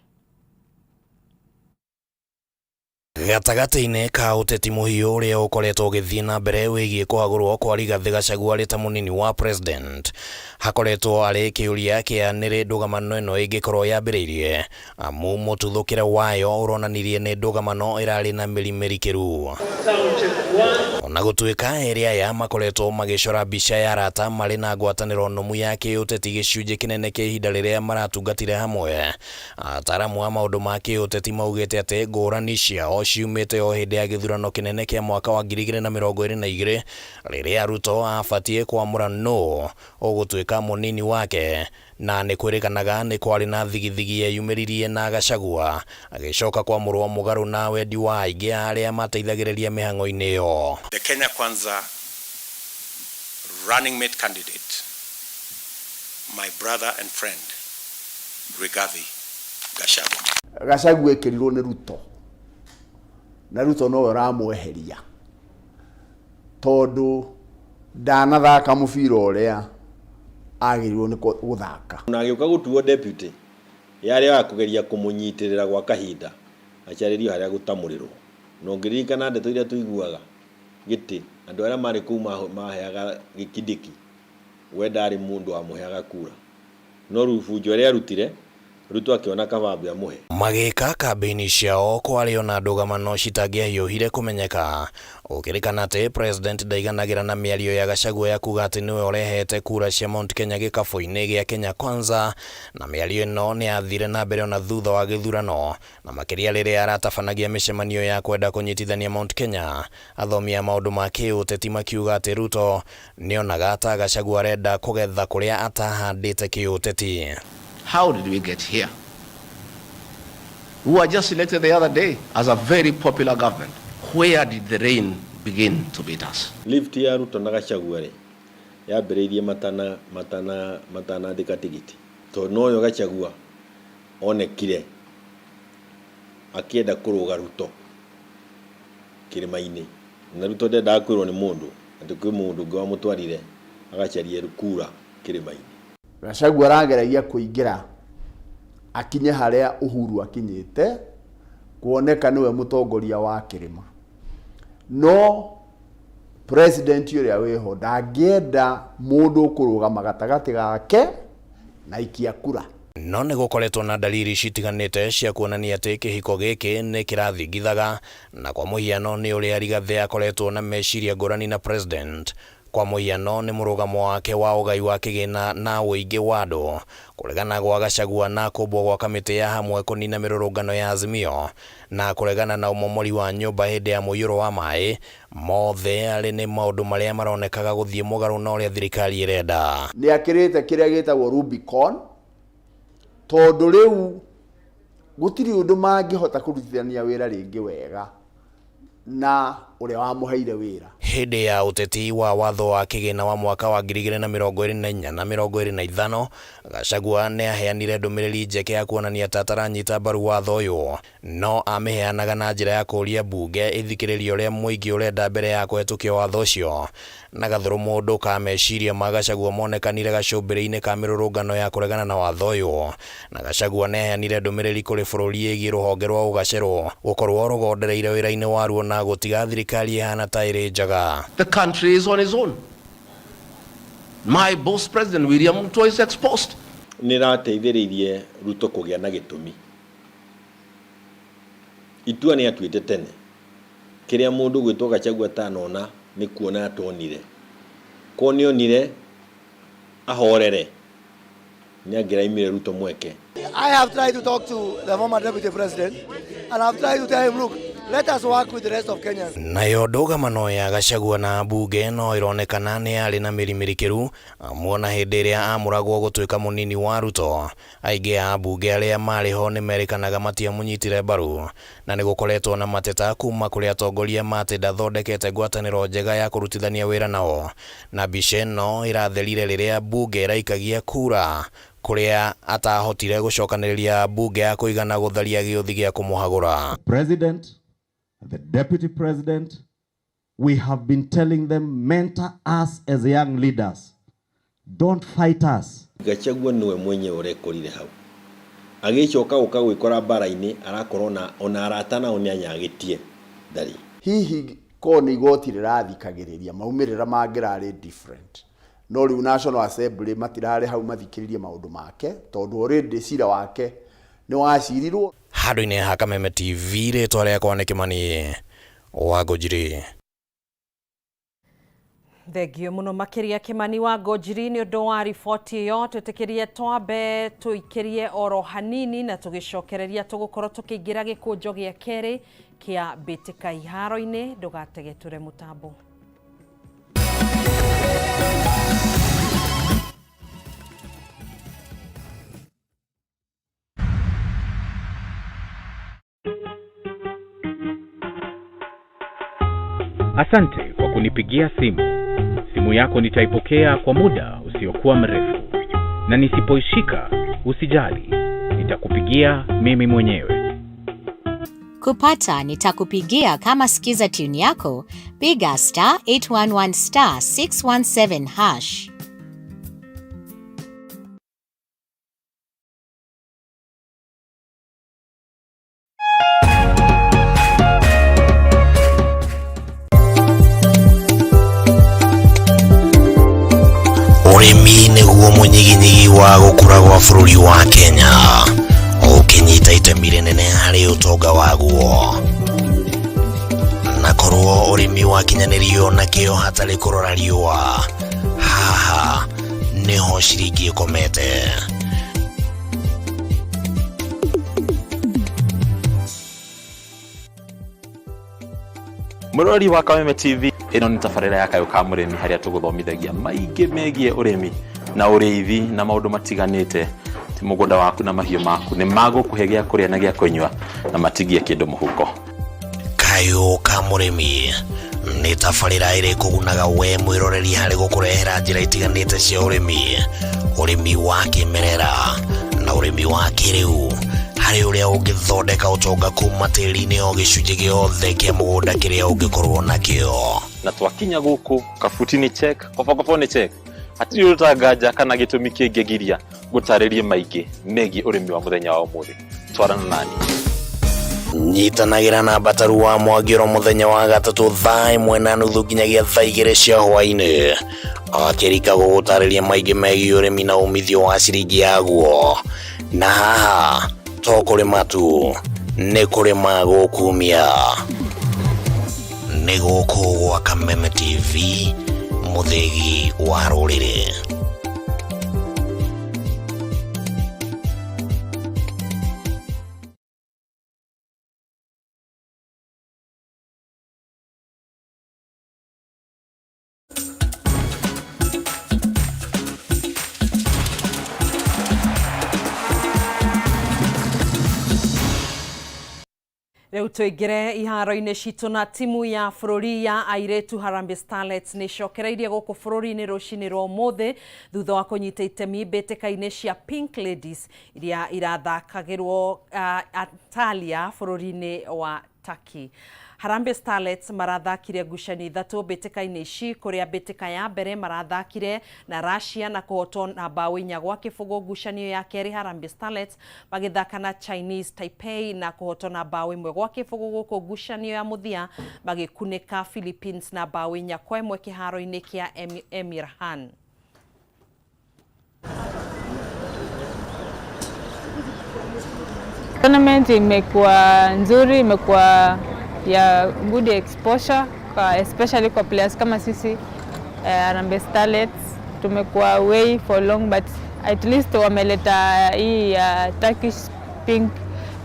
Gatagatĩ-inĩ ka ũteti mũhiũ ũrĩa ũkoretwo ũgĩthiĩ na mbere wĩgiĩ kũhagũrwo kwa Rigathĩ Gachagua arĩ ta mũnini wa president, hakoretwo arĩ kĩũria kĩa nĩrĩ ndũgamano ĩno ĩngĩkorwo yambĩrĩirie, amu mũtuthũkĩre wayo ũronanirie nĩ ndũgamano ĩrarĩ na mĩri mĩrikĩru. Ona gũtuĩka erĩ aya makoretwo magĩcora mbica ya arata marĩ na ngwatanĩro nũmu ya kĩũteti gĩcunjĩ kĩnene kĩa ihinda rĩrĩa maratungatire hamwe, ataaramu a maũndũ ma kĩũteti maugĩte atĩ ngũrani ciao ciumĩte o hĩndĩ ya gĩthurano kĩnene kĩa mwaka wa 2022, rĩrĩa Ruto abatiĩ kwamũra nũ ũgũtuĩka mũnini wake, na nĩ kwĩrĩkanaga nĩ kwarĩ na thigithigi yeyumĩririe na Gachagua agĩcoka kwamũrwo mũgarũ na wendi wa aingĩ arĩa mateithagĩrĩria mĩhang'o-inĩ ĩyo. The Kenya Kwanza running mate candidate, my brother and friend, Rigathi Gachagua. Gachagua ĩkĩrirwo nĩ Ruto, na Ruto nowe ũramweheria tondũ ndanathaka mũbira ũrĩa agĩrĩirwo nĩ gũthaka. Na agĩũka gũtuo deputy yarĩ ya kũgeria kũmũnyitĩrĩra gwa kahinda acarĩrio harĩa gũtamũrĩrwo. Na ũngĩririkana ndeto iria tũiguaga gĩtĩ, andũ arĩa marĩ kũu maheaga Kindiki, we ndarĩ mũndũ wamũheaga kura, no rũbunjo ĩrĩa arutire, Ruto akĩona kaba ambe amũhe. Magĩka kambĩini ciao kwarĩ ona ndũgamano citangĩahiũhire kũmenyeka, gũkĩrĩkana atĩ president ndaiganagĩra na mĩario ya Gachagua ya kuga atĩ nĩwe ũrehete kura cia Mount Kenya gĩkabũ-inĩ gĩa Kenya Kwanza, na mĩario ĩno nĩ yathire na mbere ona thutha wa gĩthurano, na makĩria rĩrĩa aratabanagia mĩcemanio ya kwenda kũnyitithania Mount Kenya. Athomi a maũndũ ma kĩũteti makiuga atĩ Ruto nĩonaga ta Gachagua arenda kũgetha kũrĩa atahandĩte kĩũteti. How did we get here? We were just elected the other day as a very popular government. Where did the rain begin to beat us? Lift ya Ruto na Gachagua rĩ, yambĩrĩirie matana matana matanandĩka tigiti, tondũ noyo Gachagua onekire akĩenda kũrũga Ruto kĩrĩma-inĩ, na Ruto ndendaga kwĩrwo nĩ mũndũ atĩ kwĩ mũndũ ũngĩ wamũtwarire agacarie kura kĩrĩma-inĩ. Gachagua arageragia kũingĩra akinye harĩa Uhuru akinyĩte, kuoneka nĩwe mũtongoria wa kĩrĩma, no president ũrĩa wĩho ndangĩenda mũndũ ũkũrũgama gatagatĩ gake na ikia kura. No nĩ gũkoretwo na dalili citiganĩte cia kuonania atĩ kĩhiko gĩkĩ nĩ kĩrathingithaga, na kwa mũhiano nĩ ũrĩa Rigathĩ akoretwo na meciria ngũrani na president. Kwa mũhiano nĩ mũrũgamo wake wa ũgai wa kĩgĩna na ũingĩ wa andũ, kũregana gwa Gachagua na kũmbwo gwa kamĩtĩ ya hamwe kũnina mĩrũrũngano ya Azimio, na kũregana na ũmomori wa nyũmba hĩndĩ ya mũiyũro wa maĩ, mothe arĩ nĩ maũndũ marĩa maronekaga gũthiĩ mũgarũ na ũrĩa thirikari ĩrenda. Nĩ akĩrĩte kĩrĩa gĩtagwo Rubicon, tondũ rĩu gũtirĩ ũndũ mangĩhota kũrutithania wĩra rĩngĩ wega na ũrĩa wamũheire wĩra. Hĩndĩ ya ũteti wa watho wa kĩgĩna wa mwaka wa 2024 na 25, Gachagua nĩ aheanire ndũmĩrĩri njeke ya kuonania ta ataranyita mbaru watho ũyũ, no amĩheanaga na njĩra ya kũũria mbunge ĩthikĩrĩrie ũrĩa mũingĩ ũrenda mbere ya kũhetũkia watho ũcio. Na gathũrũ mũndũ ka meciria ma Gachagua monekanire gacũmbĩrĩ-inĩ ka mĩrũrũngano ya kũregana na watho ũyũ, na Gachagua nĩ aheanire ndũmĩrĩri kũrĩ bũrũri ĩgiĩ rũhonge rwa ũgacerwo gũkorwo rũgondereire wĩra-inĩ waruo na gũtiga thirikari ĩhana ta ĩrĩ njaga. The country is on its own. My boss, President William Ruto, is exposed. Nĩ ĩrateithĩrĩirie Ruto kũgĩa na gĩtũmi. Itua nĩ atuĩte tene. Kĩrĩa mũndũ gwĩtwo Gachagua atanona nĩ kuona atonire. Ko nĩ onire ahorere. Nĩ angĩraimire Ruto mweke. I have tried to talk to the former deputy president and I've tried to tell him, look, let us work with the rest of Kenyans. Nayo ndũgamano ya Gachagua na mbunge no ĩronekana nĩ yarĩ na mĩri mĩrikĩru amu ona hĩndĩ ĩrĩa amũragwo gũtuĩka mũnini wa Ruto, aingĩ a ambunge arĩa marĩ ho nĩmerĩkanaga matiamũnyitire mbaru, na nĩ gũkoretwo na mateta kuma kũrĩ atongoria ma atĩ ndathondekete ngwatanĩro njega ya kũrutithania wĩra nao, na mbica ĩno ĩratherire rĩrĩa mbunge ĩraikagia kura kũrĩa atahotire gũcokanĩrĩria mbunge ya kũigana gũtharia gĩũthi gĩa kũmũhagũra. President, the deputy president, we have been telling them, mentor us as young leaders. Don't fight us. Gachagua nĩwe mwenyewe ũrekorire hau agĩcoka gũka gwĩkora mbara-inĩ arakorwo na ona arata nao nĩ anyagĩtie ndarĩ. Hihi korwo nĩ igoti rĩrathikagĩrĩria maumĩrĩra mangĩrarĩ different, no rĩu National Assembly matirarĩ hau mathikĩrĩrie maũndũ make tondũ already cira wake nĩ wacirirwo. Handũ-inĩ ha Kameme TV, rĩtwa rĩakwa nĩ Kĩmani wa Ngũnjiri. Thengio muno makiria Kimani wa Ngũnjiri nĩ ũndũ wa riboti ĩyo. Twĩtĩkĩrie twambe tũikĩrie oro hanini na tũgĩcokereria tũgũkorwo tũkĩingĩra gĩkũnjo gĩa kerĩ kĩa mbĩtĩka iharo-inĩ. Ndũgategetũre mũtambo. Asante kwa kunipigia simu. Simu yako nitaipokea kwa muda usiokuwa mrefu, na nisipoishika usijali, nitakupigia mimi mwenyewe. Kupata nitakupigia kama skiza tune yako, piga star 811 star 617 hash. Ũrĩmi nĩguo mũnyiginyigi wa gũkũra gwa bũrũri wa Kenya, ũkĩnyita itemi rĩnene harĩ ũtonga waguo. Na korwo ũrĩmi wakinyanĩrio na kĩo hatarĩ kũrora riũa, haha nĩho ciringi ĩkomete. Mũrori wa Kameme TV, ĩno nĩ tabarĩra ya Kayũ ka Mũrĩmi harĩa tũgũthomithagia maingĩ megiĩ ũrĩmi na ũrĩithi na maũndũ matiganĩte. Ti mũgũnda waku na mahiũ maku nĩ magũkũhe gĩa kũrĩa na gĩa kũnyua na matigie kĩndũ mũhuko. Kayũ ka Mũrĩmi nĩ tabarĩra ĩrĩ kũgunaga we mwĩroreri harĩ gũkũrehera njĩra itiganĩte cia ũrĩmi, ũrĩmi wa kĩmerera na ũrĩmi wa kĩrĩu, harĩ ũrĩa ũngĩthondeka ũtonga kuma tĩri-inĩ o gĩcunjĩ gĩothe kĩa mũgũnda kĩrĩa ũngĩkorwo nakĩo. Na twakinya gũkũ kabuti nĩ check, kobokobo nĩ check, hatirĩ ũtanganja kana gĩtũmi kĩngĩgiria gũtarĩrie maingĩ megiĩ ũrĩmi wa mũthenya wa ũmũthĩ. Twarana nani. Nyitanagĩra na Mbataru wa Mwangĩro mũthenya wa gatatũ thaa 1:30 nginyagia thaa 2 cia hwaĩ-inĩ, akĩrika gũgũtarĩria maingĩ megiĩ ũrĩmi na umithio wa ciringi yaguo. Na haha to kũrĩma tu, nĩ kũrĩma gũkumia. Nĩ gũkũ gwa Kameme TV, mũthĩgi wa rũrĩrĩ. Rĩu tũingĩre iharo-inĩ citũ na timu ya bũrũri ya airĩtu Harambee Starlets nĩ icokereirie gũkũ bũrũri-inĩ rũcinĩ rwa ũmũthĩ thutha wa kũnyita itemi mbĩtĩka-inĩ cia Pink Ladies iria irathakagĩrwo Antalya bũrũri-inĩ wa Turkey. Harambee Starlets marathakire ngucanio ithatũ mbĩtĩka-inĩ ici, kũrĩa mbĩtĩka ya mbere marathakire na Russia na kũhotwo na mbaũ 4-0. Ngucanio ya kerĩ Harambee Starlets magĩthaka na Chinese Taipei na kũhotwo na mbaũ 1-0, gũkũ ngucanio ya mũthia magĩkunĩka Philippines na mbaũ 4-1 kĩharo-inĩ kĩa Emirhan. Tournament imekuwa nzuri, imekuwa ya good exposure kwa, especially kwa players kama sisi, Harambee Starlets. Tumekuwa away for long but At least wameleta hii ya Turkish Pink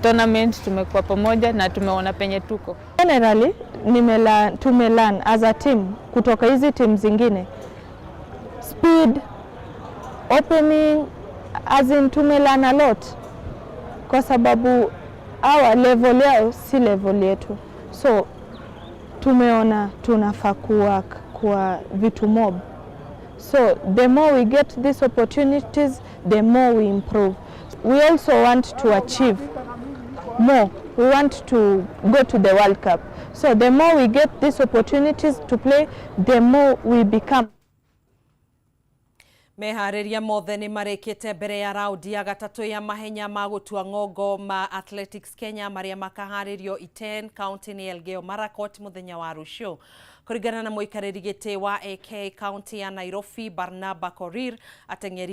tournament, tumekuwa pamoja na tumeona penye tuko. Generally nimelearn, tumelearn as a team kutoka hizi team zingine, speed, opening, as in tumelearn a lot kwa sababu our level yao si level yetu, so tumeona tunafaa kuwork kwa vitu mob, so the more we get these opportunities, the more we improve. We also want to achieve more. We want to go to the World Cup. So the more we get these opportunities to play, the more we become. Meharĩria mothe nĩ marĩkĩte mbere ya raundi ya gatatũ ya mahenya ma gũtua ng'ongo ma Athletics Kenya marĩa makaharĩrio Iten kaunti-inĩ ya Elgeyo Marakwet mũthenya wa rũciũ. Kũringana na mũikarĩri gĩtĩ wa AK kaunti ya Nairobi Barnaba Korir, ateng'eri